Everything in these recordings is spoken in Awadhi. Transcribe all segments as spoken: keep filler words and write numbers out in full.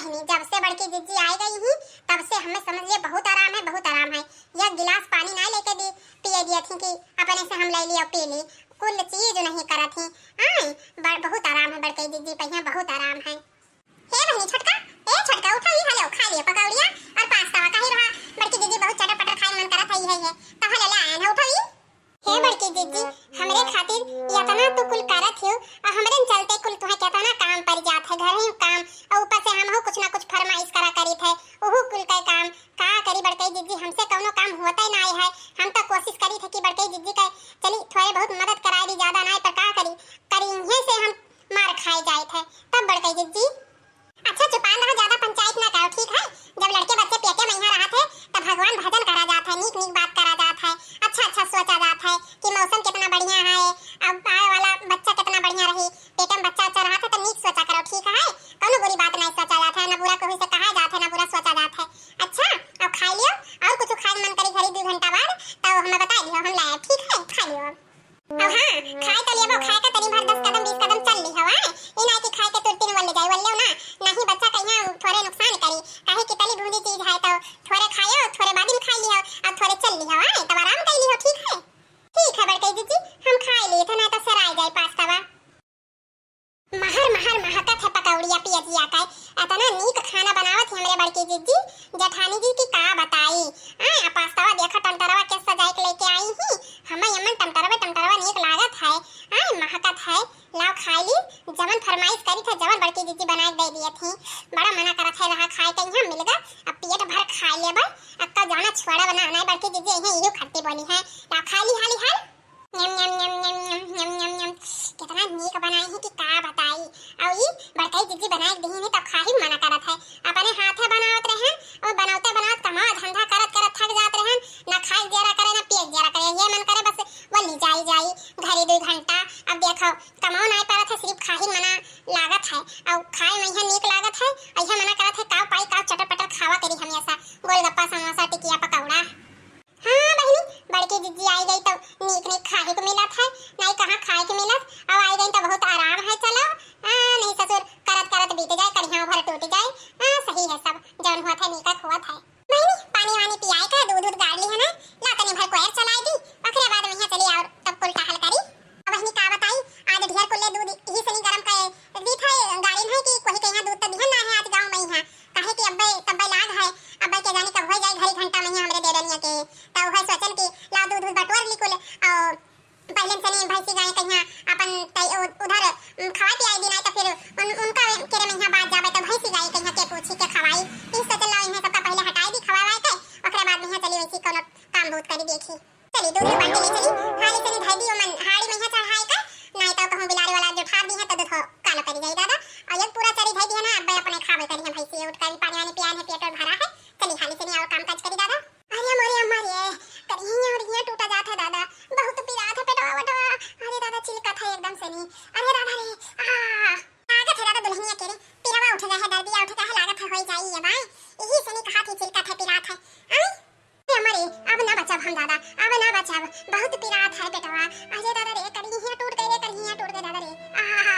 जब से बड़की जिज्जी आइ गई ही, तब से हमें समझ लिए बहुत आराम है, बहुत आराम है। यह गिलास पानी ना लेके दी, पिए दिए थी कि अपने से हम ले ली और पी ली। कुल चीज नहीं करत ही। आय, बड़-, बहुत आराम है बड़की जिज्जी, पहिया बहुत आराम है। हे बहिनी छोटका, ए छोटका, उठो, ई हलो, खा लियो पकौड़िया और पास्ता। कही रहा बड़की जिज्जी बहुत चटर पटर खाए मन करत है, ई है, ये। तो हले ले आए ना, उठो ई। हे बड़की जिज्जी, हमरे खातिर यतना तू कुल करत हियो, और हमरे चलते कुल तुहे केतना काम पड़ जात है, घर ही काम, और ऊपर से हमहू कुछ ना कुछ फरमाइश करा करीत है, उहू कुल का काम का करी बड़की जिज्जी, हमसे कौनो काम होते ना है। हम तो कोशिश करीत है कि बड़की जिज्जी का चली थोड़े बहुत मदद कराए दी, ज्यादा ना, पर का करी, करिहे से हम मार खाए जाइत है। तब बड़की जिज्जी, अच्छा, चुपान रहो, ज्यादा पंचायत ना करो, ठीक है? जब लड़के बच्चे पेटे में यहाँ रहत है, तब भगवान भजन करा जात है, नीक नीक बात करा जात है, अच्छा अच्छा सोचा जात है कि मौसम कितना बढ़िया है, अब आए वाला बच्चा कितना बढ़िया रही, पेटे में बच्चा अच्छा रहत है, तो नीक सोचा करो, ठीक है? कौनो बुरी बात नहीं सोचा जात है, ना बुरा कोई से कहा जात है, ना बुरा सोचा जात है। अच्छा, अब खाई लियो, और कुछ खाए मन करी घड़ी दो घंटा बाद, तो हमें बता दियो, हम लाए, ठीक है? खा लियो अब। अब हाँ, खाए तो लेबो, खाए के तनी भर दस कदम, बीस कदम चल ली हवा। ई ना कि खाए के तुरती में वल्ले जाए, वल्ले ना, नहीं बच्चा कहिया थोड़े नुकसान करी, काहे कि तली भूंजी चीज है, तो थोड़े खायो, थोड़े बाद में खाई लियो, अब थोड़े चल ली हवा, तब आराम कर लियो, ठीक है? ठीक है बड़की जिज्जी, हम खाए लिए थे, ना तो सराय जाए पास्ता बा। महर महर महकत है पकौड़िया पियजिया का, अतना नीक खाना बनावत ही हमरे बड़की जिज्जी, जेठानी जी की का बताई। आय, आ पास्तवा देखा टमटरवा के सजाए के लेके आई ही, हमें यमन टमटरवे टमटरवा नीक लागत है। आय, महकत है, लाओ खाई ली, जवन फरमाइश करी थे, जवन बड़की जिज्जी बनाए के दे दिए थी। बड़ा मना करत है रहा खाए के, यहाँ मिल गा, अब पेट भर खाए लेबे, अक्का जाना छोड़ा बना, नहीं बड़की जिज्जी यहीं इहो खट्टी बोली है, लाओ खाई ली हाली हाल। न्यम, न्यम, न्यम, न्यम, न्यम, न्यम, न्यम, न्यम। कितना नीक बनाई है कि का बताई। और ई बड़काई जिज्जी बनाए के दीही नहीं तो खाही मना करत है। अपने हाथे बनावत रहन और बनावते बनावत कमा धंधा करत करत थक जात रहन। ना खाए जियरा करे, ना पिए जियरा करे। ये मन करे बस वल्ली जाई जाई घरी दो घंटा। अब देखो, कमाओ नाई परत है, सिर्फ खाही मना लागत है। और खाए में यह नीक लागत है, और यह मना करत है, काव पाई काव चटर पटर खावा करी हमेशा। गोलगप्पा, समोसा, टिकिया, पकौड़ा। हाँ बहिनी, बड़की जिज्जी आई गई तो नीक नीक खाए के मिलत है, नहीं कहाँ खाए के मिलत। अब आई गई तो बहुत आराम है। चलो, आ, नहीं ससुर, करत करत बीत जाए, करिहा भर टूट जाए। आ, सही है सब, जौन हुआ था नीका खुआ था। बहिनी, पानी वानी पियाए का, दूध दूध गाड़ ली है ना, ला तनी भर कोयर चलाए दी, ओकरे बाद में यहाँ चली और तब कुल टहल करी। अब बहिनी का बताई, आज ढेर कुल्ले दूध ही सनी गरम कर दी था, गाड़ी में कि कोई के यहाँ दूध तो दिहन ना है आज गाँव में यहाँ, काहे कि अब्बे तब्बे लाग है, अब्बे के जाने कब हो जाए, घड़ी घंटा में ही हमरे देवनिया के। तो वह सोचन कि ला दूध दूध बटोर ली कुल, और पहले से नहीं भैंसी गाय कहिया अपन तै-, उ-, उधर, उम, खवा पियाई दी, नहीं तो फिर उन-, उनका केरे में यहाँ बात जावे तो भैंसी गाय कहिया के पूछी के खवाई। इस सोचन ला इन्हें सबका पहले हटाई दी खवाए के, ओकरे बाद में यहाँ चली वैसी कोनो काम बहुत करी देखी। चली दूध में बाटी ले चली, हाली से नहीं धई दी मन हाड़ी में यहाँ चढ़ाई का, नहीं तो कहूँ बिलारी वाला जो ठार दी है तो दूध कालो करी जाई दादा। और एक पूरा चरी धई दी है ना, अब अपने खावे करी है भैंसी उठ कर पानी वानी पियान है, पेट और भरा है। चली हाली से नहीं और काम काज करी दादा। अरे मोरे अम्मा रे, करिया और हिया टूटा जात है दादा, बहुत पिरात है पेटवा वटवा। अरे दादा चिलकत है एकदम से नहीं। अरे दादा रे, आ, लागत है दादा दुल्हनिया के रे, पिरवा उठ गया है, दर्दिया उठ गया है, लागत है होई जाई ये बाय। यही से नहीं कहा थी चिलकत है पिरात है। आई, अरे अम्मा रे, अब ना बचब हम दादा, अब ना बचब, बहुत पिरात है पेटवा। अरे दादा रे, करिया टूट गए रे, करिया टूट गए दादा रे। आहा,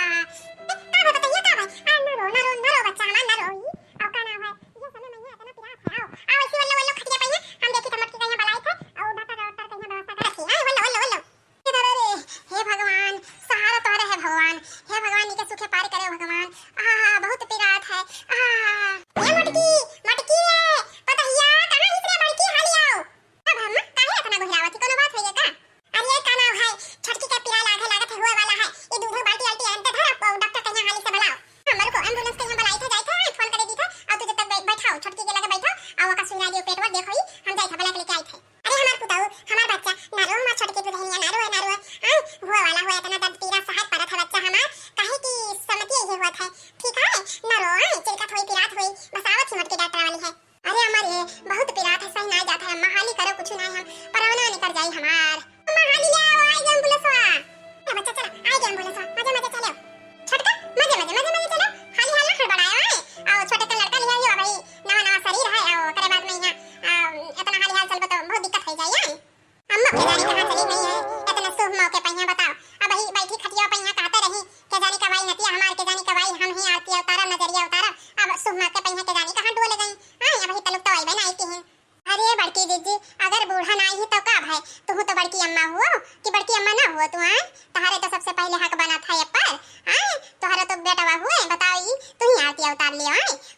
ए, का बा बताइए का बा? आ, ना रो, ना रो, ना रो बच्चा हमार, ना रो। और का नाम है? ये समय में ये इतना पिरात है, आओ, आओ, ऐसी वल्लो, वल्लो खटिया पे ये, हम देखी तो मटकी कहीं बलाई थे, और उधर तक, उधर कहीं व्यवस्था कर रखी है, वल्लो, वल्लो, वल्लो। हे दादा रे, हे भगवान, सहारा तोहरे है भगवान, हे भगवान, इनके सुखे पार करे भगवान। आहा, बहुत पिरात है। आहा, ए मटकी,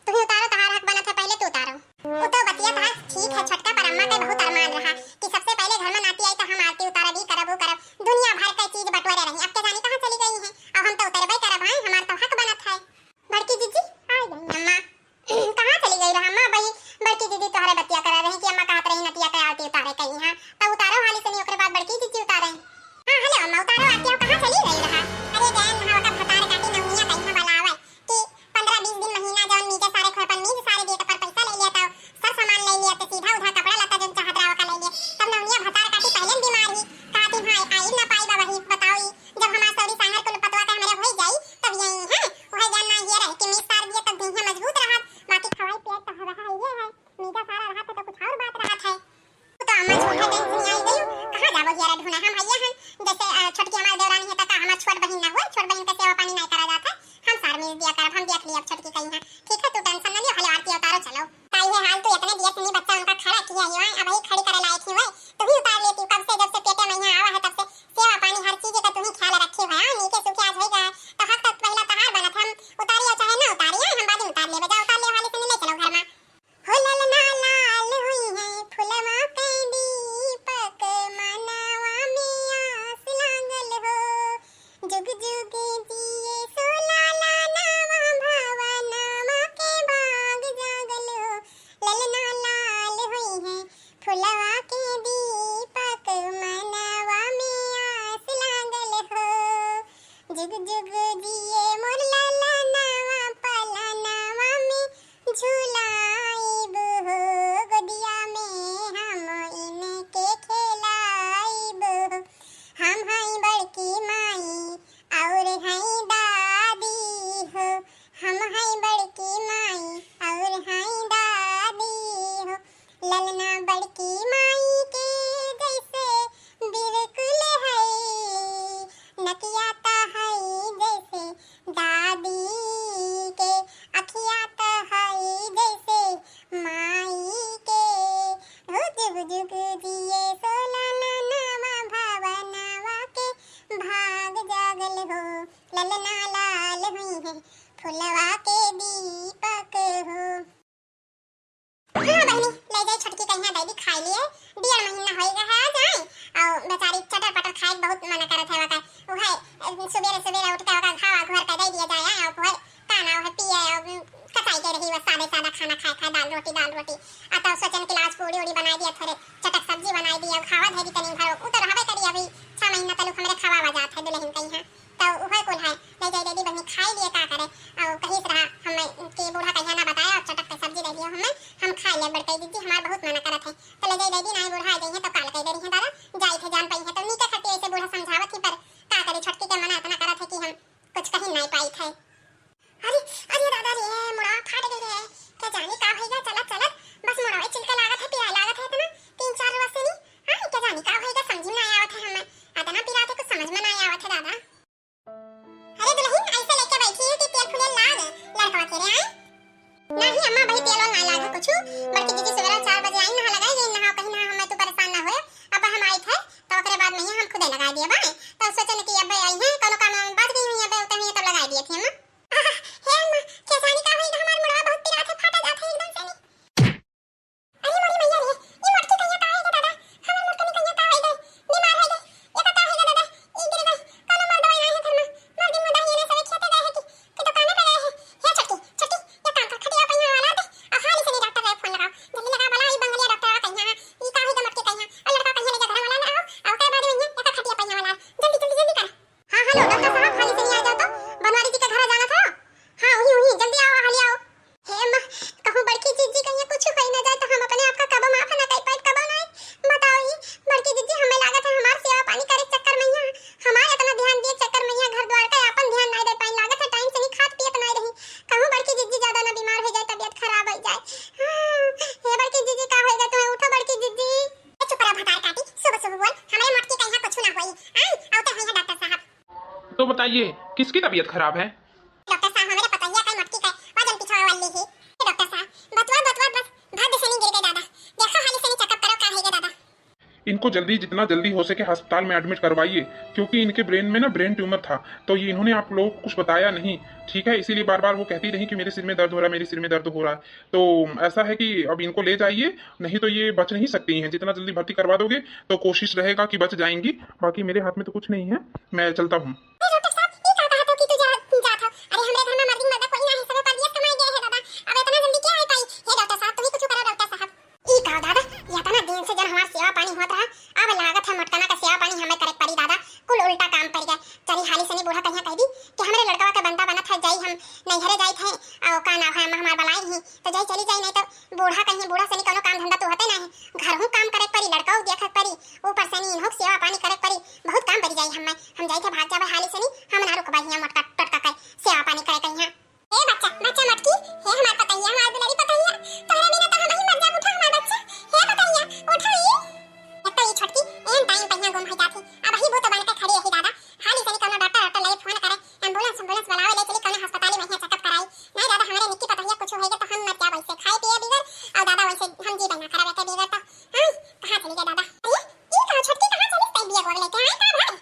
तुही उतारो, तोहार हक बनत है, पहिले तू उतारो। उ तो बतिया तोहार ठीक है छोटका, पर अम्मा के बहुत अरमान रहा कि सबसे पहिले घर में नाती आई तो हम आरती उतारब, ई करब, उ करब। दुनिया भर के चीज बटोरे रही, अब के जानी कहाँ चली गई हैं। अब हम तो उतरबे करब, हैं, हमार तो हक बनत है। बड़की जीजी, आ गई अम्मा। कहाँ चली गई रहा अम्मा? बही, बड़की दीदी तोहरे बतिया करा रही कि अम्मा कहत रही नतिया के आरती उतारे कहीं, हाँ, तो उतारो हाली सनी, ओकरे बाद बड़की जीजी उतारे। हाँ, हेलो अम्मा, उतारो आरती, कहाँ चली गई रहा? अरे गए नहावा का भतार काटी नौनिया कहीं बुलावे कि पन्द्रह बीस दिन महीना जौन मीजे सारे खोए पर मीज सारे दिए, पर पैसा ले लिया, तो सर सामान ले लिया, तो सीधा उधा कपड़ा लत्ता जौन चाहत रहा ओका ले लिया। तब नौनिया भतार काटी पहले न बीमार ही, कहती हाँ आई ना पाई बा, वही बताओ ई, जब हमार सौरी साहर कुल पतवा के हमरे होई जाई, तब यही है, वह जान ना ये रहे कि मीज सार दिए तब देहिया मजबूत रहत, बाकी खवाई पिए तो रहा ही है, मीजा सारा रहत है तो कुछ और बात रहत है। तो अम्मा झूठा टेंशन आई गई, कहाँ जाबो हियरा ढूंढा, हम हइया हैं, जैसे, अ, छोटकी हमार देवरानी है, तो का हमार छोट बहिन ना हुए, छोट बहिन का सेवा पानी नहीं करा जात है, हम सार मीज दिया करब, हम देख लिया अब छोटकी कहीं है, ठीक है, तू टेंशन ना लियो, हले आरती उतारो, चलो। ताई है हाल तू इतने दिया सुनी बच्चा उनका खड़ा किया ही हुआ, अब ही खड़ी करे लायक ही हुए, तू ही उतार लेती, कब से, जब से पेटे में यहाँ आवा है, तब से सेवा पानी हर चीज का तू ही ख्याल रखे हुआ, नीचे सूखे आज होई गए, तो हक तक पहला तहार बनत, हम उतारी या चाहे ना उतारी, हम बाद में उतार लेबे, जा उतार ले, हाली से ले चलो घर में। हो ललना लाल हुई है फुलवा के दीपक, मनवा में आस लागल हो। जुग जुग जिए सो लालनवा, भवनवा के बाग जागल हो। ललना लाल हुई है फुलवा के दीपक, मनवा में आस लागल हो। जुग जुग जिए मोर ललनवा, पलनवा में झुलाइब हो, गोदिया में हम इनके खेलाइब हो। हम हई बड़की माई और हई दादी हो, हम हई बड़की माई और हई दादी हो। ललना बड़की माई के जैसे बिल्कुल है, नकिया त है जैसे दादी के, अखिया त है जैसे माई के। हो जुग जुग जिए सो ललनवा, भवनवा के भाग जागल हो। ललना लाल हुई है फुलवा के दीपक हो। हाँ बहिनी, ले जाई छोटकी कहिया दे दी खाए लिए, डेढ़ महीना होई गया है आज आई, और बेचारी चटर पटर खाए के बहुत मन करत है वका। उहे, अ, सुबेरे सुबेरे उठ के वका घावा घोर के दे दिया जाए, और उहे का ना उहे पिए, और कचाई के रही बस सादे सादा खाना खाए खाए, दाल रोटी, दाल रोटी। आ तो सोचन कि आज पूड़ी उड़ी बनाई दिया, थोड़े चटक सब्जी बनाई दिया, खावा धरी तनी भरो, उ तो रहबे करी अभी छह महीना तलुक हमरे खवावा जात है दुल्हन कहिया। तो उहे कुल है, ले जाई दे दी बहिनी खाई लिए का करे। और कहिस रहा हम के बूढ़ा कहिया ना बताया और चटक के सब्जी दे दियो हमें, हम खाई ले बड़कई दीदी, हमार बहुत मन करत है। तो ले जाई दे दी, नाई बूढ़ा आ जाइए तो काल कह दे रही है दादा, जाई थे जान पाई है तो नीचे खट्टी ऐसे बूढ़ा समझावत ही पर का करे, छोटकी के मना इतना करत है कि हम कुछ कहीं नहीं पाई थे। अरे, अरे दादा रे, मुड़ा फाट गई रे, क्या जानी का भैया चलत चलत बस मुड़वे चिलके लागत है, पिराए लागत है इतना, तीन चार रोज से नहीं, हाँ, क्या जानी का भैया समझ में नहीं आवत है हमें, इतना पिरात है कुछ समझ में नहीं आवत है दादा। अरे दुल्हन, ऐसे लेके बैठी है कि तेल फुले लाग, लड़कवा के रे आए? नहीं अम्मा, भाई तेल वाल ना लाग कुछ। बड़की दीदी सुबह चार बजे आई, नहा लगाई गई, नहा कहीं नहा, हमें तू परेशान ना होए। अब हम आई थे तो ओकरे बाद में ही हम खुदे लगा दिए बाए। तो सोचन कि अब आई हैं, कोनो काम में बाज गई हुई, अब उतनी तब लगा दिए थे अम्मा। आह, हे अम्मा, क्या जानी का होई, हमार मुड़वा बहुत पिरात है, फाटा जात है एकदम से नहीं। अरे मोरी मैया रे, ई मोटकी कहिया का है गे दादा? हमर मोटकी कहिया का है गे? बीमार है गे? ये का है गे दादा? ई गिर गई। कौनो मर्दवा आए हैं घर में? मर्दी मुर्दा ही ने सवे खेते गए हैं कि, कि दुकाने पे गए हैं? हे छोटकी, छोटकी, ये काम कर, खटिया पहिया वाला दे। आ हाली से नहीं डॉक्टर रे फोन लगाओ। जल्दी लगा, भला ई बंगलिया डॉक्टर आ कहिया है। ई का है गे मोटकी कहिया? और लड़का कहिया ले जा घर वाला ना आओ। आओ के बाद में ये, ये का खटिया पहिया वाला। जल्दी, जल्दी, जल्दी कर। हाँ, हेलो, डॉक्टर साहब, हाली से नहीं आ जाओ तो। बनवारी जी के घर जाना था। हाँ, वही, वही, जल्दी आओ, हाली आओ। हे अम्मा, कहूँ बड़की जीजी कहिया कुछ होई ना जाए तो हम अपने आप का कबो माफ ना कर पाए, कबो नहीं। बताओ ई, बड़की जीजी हमें लागत है हमार सेवा पानी करे के चक्कर में यहाँ, हमार इतना ध्यान दिए चक्कर में यहाँ घर द्वार का अपन ध्यान नहीं दे पाई, लागत है टाइम से नहीं खात पियत नहीं रही। कहूँ बड़की जीजी ज्यादा ना बीमार हो जाए, तबीयत खराब हो जाए। हाँ, हे बड़की जीजी का होएगा तुम्हें, उठो बड़की जीजी। ए चुप रह भतार काटी, सुबह सुबह बोल, हमारे मोटकी कहिया कुछ ना होई। आई, आवते हैं डॉक्टर साहब। तो बताइए, किसकी तबीयत खराब है? डॉक्टर साहब, हमरे पतोहिया का मोटकी का वजन पिछवा वाली है। ए डॉक्टर साहब, बतवा, बतवा, बस भाग्य से नहीं गिर गए दादा। देखो हाली से नहीं चेकअप करो का है ये दादा। इनको जल्दी, जितना जल्दी हो सके अस्पताल में एडमिट करवाइए, क्योंकि इनके ब्रेन में ना ब्रेन ट्यूमर था, तो ये इन्होंने आप लोगों को कुछ बताया नहीं। ठीक है, इसीलिए बार बार वो कहती रही कि मेरे सिर में दर्द हो रहा है, मेरे सिर में दर्द हो रहा है। तो ऐसा है कि अब इनको ले जाइए, नहीं तो ये बच नहीं सकती हैं। जितना जल्दी भर्ती करवा दोगे तो कोशिश रहेगा कि बच जाएंगी, बाकी मेरे हाथ में तो कुछ नहीं है। मैं चलता हूँ। अरे डॉक्टर साहब, ई का कहत हो कि तू जा, जात हो? अरे हमरे घर में मर्दी मर्दा कोई ना है, सबे परदेस कमाए गए हैं दादा। अब इतना जल्दी क्या है पाई? हे डॉक्टर साहब, तू ही कुछ करो डॉक्टर साहब। ई का दादा, इतना दिन से जन हमार सेवा पानी होत रहा, अब लागत है मोटकना का सेवा पानी हमें करे पड़ी दादा, कुल उल्टा काम पड़ गया। चली हाली सनी बूढ़ा कहिया कह दी कि हमरे लड़कवा के बनता बनत है, जाई हम नैहरे जाई थे, और का नाम है, अम्मा हमार बलाई ही, तो जाई चली जाई, नहीं तो बूढ़ा कहीं, बूढ़ा सनी कौनो काम धंधा तो होते नहीं, घर हूँ काम करे पड़ी, लड़का देखे पड़ी, ऊपर सनी इन्हों सेवा पानी करे पड़ी, बहुत काम पड़ जाई हमें। हम जाई थे भाग जावे हाली सनी, हम ना रुकबा हियां मोटका टोटका के सेवा पानी करे कहिया। ए बच्चा, बच्चा मटकी, हे हमार पतैया, हमार दुलारी पतैया, तोहरे बिना तो हम ही मर जाब, उठा हमार बच्चा, हे पतैया, उठा ई। एक तो ई छोटकी एन टाइम पहिया गुम हो जाती, अब ही वो तो बन के खड़ी रही दादा, हाली सनी कौनो डॉक्टर, डॉक्टर लगे फोन करे, एम्बुलेंस, एम्बुलेंस बुलावे ले चली कौनो अस्पताल में हियां चेकअप कराई। नहीं दादा, हमारे निक्की पतैया कुछ होएगा तो हम मर जाब वैसे, खाए पिए बिगर, और दादा वैसे हम जी बना खराब रखे बिगर तो, हाँ, कहाँ चली गई दादा? अरे, ई कहाँ छोटकी कहाँ चली? तै बिया गोग लेके आई का भाई?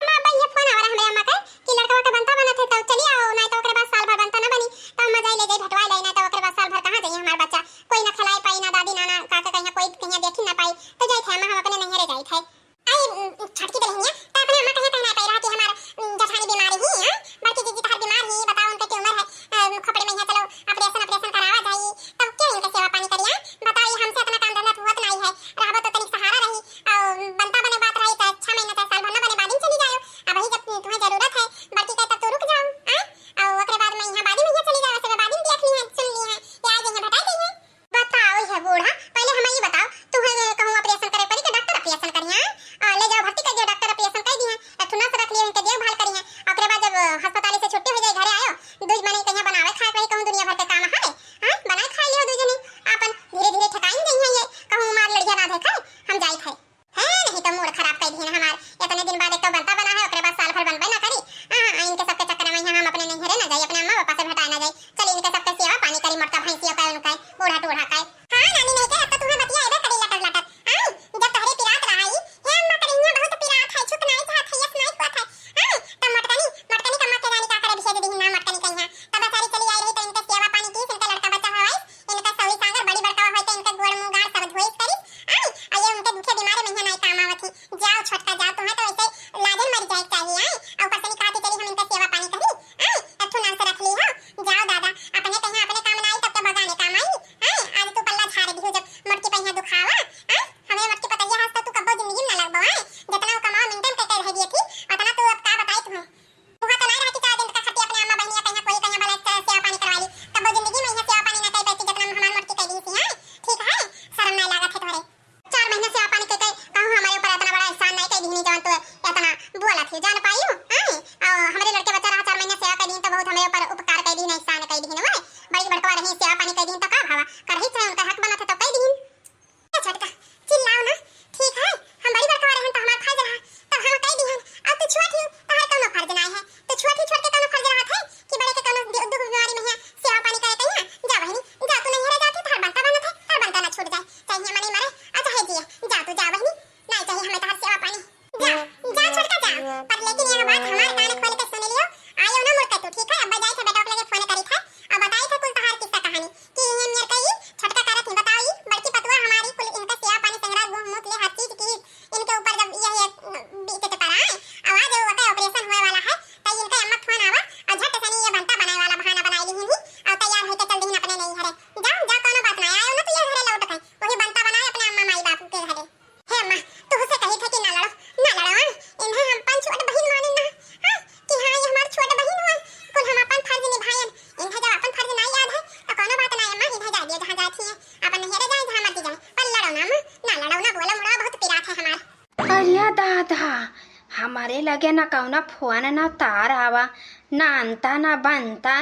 अम्मा, अब्बा, ये फोन आवा रहा हमरे अम्मा के कि लड़कवा के बनता बनत है, तो चली आओ, नहीं तो ओकरे बाद साल भर बनता ना बनी, तो अम्मा जाई ले जाई भेटवाई लाई, नहीं तो ओकरे बाद साल भर कहाँ जाई हमार बच्चा, कोई ना खिलाई पाई, ना दादी, ना, ना काका कहिया कोई कहिया देखी ना पाई, तो जाई थे अम्मा, हम अपने नैहरे जाई थे। आई, उम, छोटकी दुल्हनिया, तो अपने अम्मा कहिया कहना पाई रहा कि हमार, उम, जेठानी बीमार ही, हाँ? बड़की जीजी तहार बीमार ही, बताओ उनके ट्यूमर है, अम, खोपड़ी में है, चलो ऑपरेशन, ऑपरेशन करावा जाई, तब क्या इनके सेवा पानी करिया? बताओ, ये हमसे इतना काम धंधा तो होत नहीं है, रहबो तो तनिक सहारा रही, और बनता बने बात रही तो छह महीना चाहे साल भर ना बने, बाद में चली जाओ। अब वही जब तुम्हें जरूरत है बड़की के, तब तो रुक जाओ, आय? और ओकरे बाद में यहाँ बाद में यहाँ चली जाओ, सब बाद में देख ली है, सुन ली है, ये आ गई है, भटाई गई है। बताओ ये बूढ़ा, पहले हमें ये बताओ, तुम्हें कहूँ ऑपरेशन करे पड़ी कि डॉक्टर ऑपरेशन करिए, आय? आ, ले जाओ भर्ती कर दिया, डॉक्टर ऑपरेशन कर दी है, एक ठो नर्स रख लिए, इनके देखभाल करी है, ओकरे बाद जब अस्पताल से छुट्टी हो जाए, घरे आयो, दूध मने कहीं बनावे खाए के रही, कहूँ दुनिया भर के काम है, हाँ? बनाए खाए लियो दू जनी, आपन धीरे धीरे ठेकाई नहीं है ये, कहूँ हमार लड़िया ना देखे, हम जाई थे। है, नहीं तो मूड खराब कर दी है हमार। इतने दिन बाद एक तो बनता बना है, ओकरे बाद साल भर बनबे ना करी। हाँ, हाँ, इनके सबके चक्कर में यहाँ हम अपने नैहरे ना जाई, अपने अम्मा पापा से भेटाए ना जाई। चल इनके सबके सेवा पानी करी, मोटका भैंसियों का, उनका, बूढ़ा टूढ़ा का। हाँ, नानी नहीं के, अब तो तुम्हें बतिया एबे करी लटर लटर। हाँ, जब तोहरे पिरात रहा ई, हे अम्मा, तोरे हियाँ बहुत पिरात है, छुक नाई चाहत है, यस नाई हुआ था। हाँ, तो मोटकनी, मोटकनी कम्मा के जानी का करे, भेज दी ना मोटकनी कहीं। तब बेचारी चली आई रही तो इनके सेवा पानी की, इनका लड़का बच्चा हवाई, इनका सौरी सांगर बड़ी बड़का होई तो इनका गोड़ मुंह गाड़ सब धोइस करिस। आई, आ ये उनके दुखे बीमारे में यहाँ नाई काम आवत ही। जाओ छोटका जाओ, तुम्हें तो ऐसे लाजन मर जाए के चाहिए। आई, और ऊपर से निकाल के चली हम इनका सेवा पानी करी। आई, अब तू नाम से रख ली हो। जाओ दादा, अपने कहीं अपने काम ना आई तब तो भगाने काम आई। आई, आज तू पल्ला झाड़ दी हो जब मोटकी पहिया दुखावा। आई, हमें मोटकी पतैया हंस तो तू कब्बो जिंदगी में ना लगबो। आई, जितना वो कमाओ मेंटेन करके रह दिए थी, उतना तू अब का बताई तुम्हें। तुहा तो नाई रहा कि चार दिन तक खट्टी अपने अम्मा बहनिया कहिया कोई कहिया भला से सेवा पानी करवा ली। कब्बो जिंदगी में यहाँ सेवा पानी ना कर बैठी जितना हमार मोटकी कर दी थी, हाँ? ठीक है, शर्म नाई लागत है तोहरे। चार महीने सेवा पानी के, के कहूँ हमारे ऊपर इतना बड़ा एहसान नाई कर दीनी जवन तू इतना बोला थी, जान पाई हूँ, हाँ? और हमारे लड़के बच्चा रहा चार महीने सेवा कर दी तो बहुत हमारे ऊपर उपकार कर दी, एहसान कर दी, वो बड़ी बड़कवा रही सेवा पानी कर दी तो का भावा, करही चाहे उनका हक बनत है तो कर दी। ए छोटका, चिल्लाओ ना, ठीक है, हम बड़ी बड़का रहन तो हमार फर्ज रहा, तब हम कह दिहन, अब तू छोट ही, तोहर कौनो फर्ज नाई है, तू छोट ही छोट के कौनो फर्ज रहा थे कि बड़े के कौनो दु-, दुख बीमारी में है, सेवा पानी करे कहिया, जा बहिनी, जा तू नहीं रह जाती, तोहर बनता बनत है, तोहर बनता ना छूट जाए, चाहे मने मरे, आ चाहे जिए, जा तू जा बहिनी, नाई चाहे हमें तोहर सेवा पानी, जा, जा छोटका जा, पर लेकिन यह बात हमार कान खोल के सुन लियो, आयो ना मुड़ के तू, ठीक है, अब जाए थे बेटा के लगे फोन करी थे, अब बताई थे कुल तोहार किस्सा कहानी, कि ये मेर कई छोटका करत ही बताई, बड़की पतुआ हमारी कुल इनका सेवा पानी संगरा घूम मूत ले हर चीज की, इनके ऊपर जब यह, यह बीते के पड़ा है, आवाज वो का ऑपरेशन होए वाला है, तो इनका अम्मा फोन आवा और झट से ये बनता बनाए वाला बहाना बनाई ली ही और तैयार होके चल दी अपने नहीं घरे। जाओ, जाओ, कोनो बात ना, आयो ना तो ये घरे लौट के वही बनता बनाए अपने अम्मा माई बापू के घरे। हे अम्मा, तुहसे कही थे कि ना लड़ो, ना लड़ो, हाँ? इन्हें हम अपन छोट बहिन माने ना, हाँ? कि हाँ, ये हमार छोट बहिन हुआ, कुल हम अपन फर्ज निभायन। इन्हें जब अपन फर्ज ना याद है, तो कोनो बात ना अम्मा, इन्हें जा दिया जहाँ जाती है, अपन नैहरे जाए, जहाँ मर्जी जाए, पर लड़ो ना अम्मा, ना लड़ो, ना बोलो, मुड़वा बहुत पिरात है हमार। अरे दादा, हमारे लगे ना कौना फोन ना तार आवा, ना अंता ना बनता।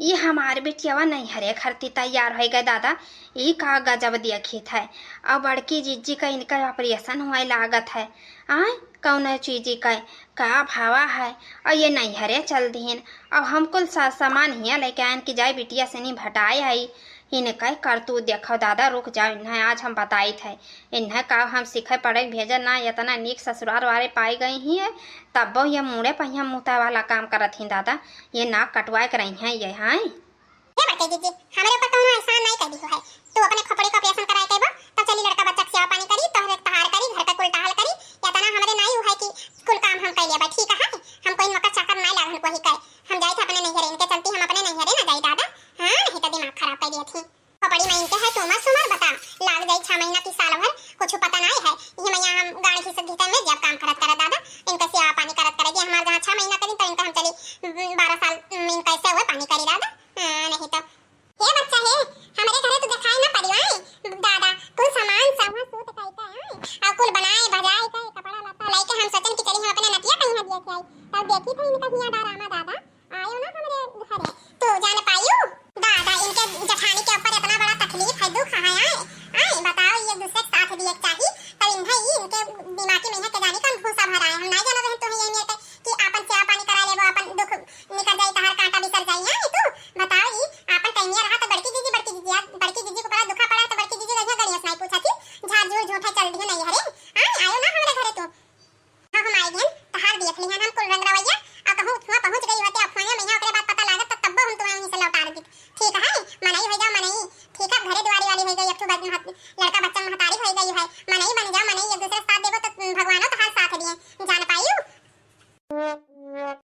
ई हमार बिटियावा नैहरे खरती तैयार होइ गए दादा। ई का गजब देखित है। अब बड़की जिज्जी का इनका ऑपरेशन हुए लागत है। आय, कौनो चीजी का, का भावा है। और ये नैहरे चल दीन। अब हम कुल सा-, सामान हियाँ लेके आयन कि जाए बिटिया से नहीं भटाए आई। इनकै करतूत देखो दादा, रुक जाओ, इन्हें आज हम बताइत है। इन्हें का हम सीखे पढ़े भेजे ना, इतना नीक ससुराल वाले पाई गई ही है, तब्बो ये मुड़े पहिया मुता वाला काम करत ही दादा। ये नाक कटवाए के रही हैं ये, हाँ। हे बड़के जीजी, हमरे ऊपर कौनो एहसान नहीं कर दियो है। तू अपने खोपड़ी का ऑपरेशन कराए के बा, तब चली लड़का बच्चा के सेवा पानी करी, तोहरे तहार करी, घर का कुल टहल करी। इतना हमरे नहीं हुआ है कि कुल काम हम कर लेबा, ठीक है? हम कोई नौकर चाकर नहीं लागन कोई करे। हम जाइत है अपने नैहरे, इनके चलती हम अपने नैहरे ना जाई दादा। हाँ, नहीं तो दिमाग खराब कर दिए थी। खोपड़ी में इनके है तो उमर सुमर बता, लाग जाई छह महीना की साल भर, कुछ पता नहीं है। ये मैया हम गाड़ घिसत घिसत में जब काम करत करत दादा, इनका सेवा पानी करत करत, ये हमार जहाँ छह महीना करी तो इनका हम चली, उम, बारह साल, उम, इनका ऐसे हुए